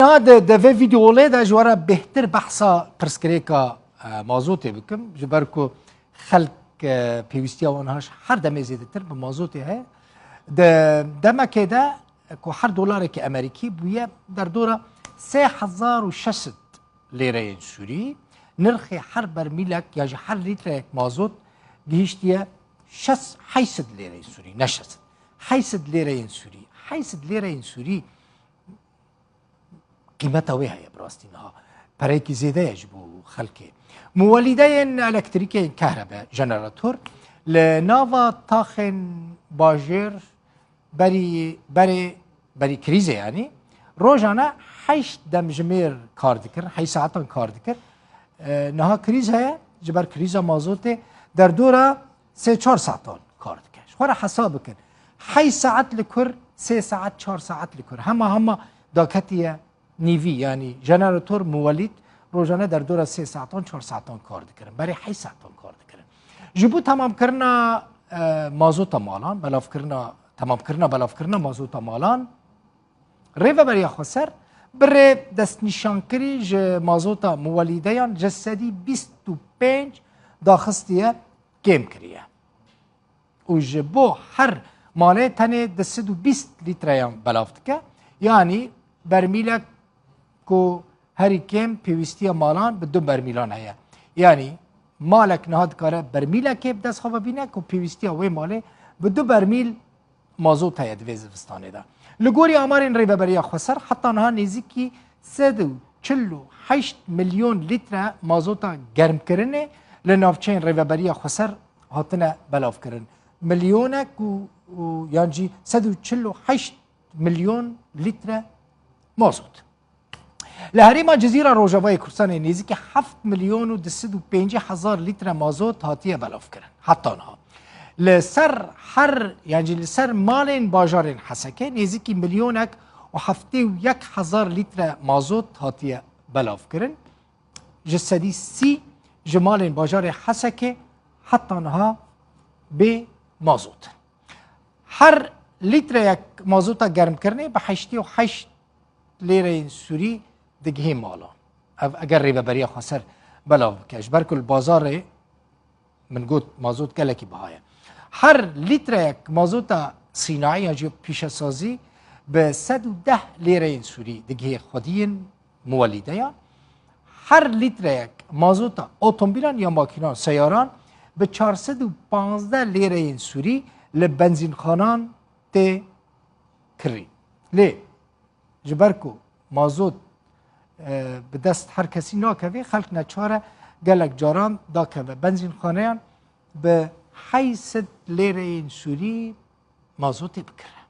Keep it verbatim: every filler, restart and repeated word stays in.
Ya de, de vê vîdeolê de ji we re bêhtir behsa pirsgirêka, e, mazotê bikim. Ji ber ku xelk, e, pêwîstiya wan ha ji her demê zêdetir bi mazotê heye. Di demekê de ku her dolarekî Amerîkî bûye derdora sê hezar û şeş sed lêreyên Sûrî, nirxê her bermîlek ya jî her lîtreyek mazot gihiştiye şeş, heyşt sed lêreyên Sûrî, ne şeş sed, heyşt sed lêreyên Sûrî. Heyşt sed lêreyên Sûrî qîmeta wê heye bi rastî niha. Pereyekî zêde ye ji bo xelkê. Muwelîdeyên elektrîkê, kehrebe, jenerator li nava taxên bajêr berî, berê, berî krîzê, yanî rojane heşt demjimêr kar dikir, heşt saetan kar dikir. E, niha krîz heye, ji ber krîza mazotê derdora sê çar saetan kar dike. Ji xwe re hesab bikin. Heşt saet li kur, sê saet, çar saet li kur. Hema hema daketiye nîvî, yanî jenerator muwelît rojane derdora sê saetan, çar saetan kar dikirin. Berê heşt saetan kar dikirin. Ji bo temamkirina, e, mazota malan, belavkirina, temamkirina belavkirina mazota malan, Rêveberiya Xweser bi rê destnîşankirî ji mazota muwelîdeyan ji sedî bîst û pênc daxistiye kêm kiriye. Û ji bo her malê tenê du sed û bîst lîtreyan belav dike. Yanî bermîlek ku herî kêm pêwîstiya malan bi du bermîlan heye. Yanî malek niha dikare bermîlekê bi dest xwe ve bîne ku pêwîstiya wê malê bi du bermîl mazot heye di vê zivistanê de. Li gorî amarên Rêveberiya Xweser, heta niha nêzîkî sed û çil û heşt milyon lître mazota germkirinê li navçeyên Rêveberiya Xweser hatine belavkirin. Milyonek û, û yan jî sed û çil û heşt milyon lître mazot. Li herêma Cizîra Rojavayê Kurdistanê nêzîkî heft milyon û du sed û pêncî hezar lître mazot hatiye belavkirin. Heta niha. Li ser her, yan jî li ser malên bajarên Hesekê nêzîkî milyonek û heftê û yek hezar lître mazot hatiye belavkirin. Ji sedî sî ji malên bajarê Hesekê heta niha bê mazot in. Her lîtreyek mazota germkirinê bi heştê û heşt lêreyên Sûrî digihê malan. Ev eger Rêveberiya Xweser belav bike. Ji ber ku li bazarê, min got, mazot gelekî biha ye. Her lîtreyek mazota sînayî ya jî pîşesazî bi sed û deh lêreyên Sûrî digihê xwediyên muwelîdeyan. Her lîtreyek mazota otomobîlan ya makînan, seyaran, bi çar sed û panzdeh lêreyên Sûrî li benzînxanan tê kirî. Lê ji ber ku mazot, e, bi dest her kesî nakeve, xelk neçar e gelek caran dakeve benzînxaneyan, bi heşt sed lêreyên Sûrî mazotê bikire.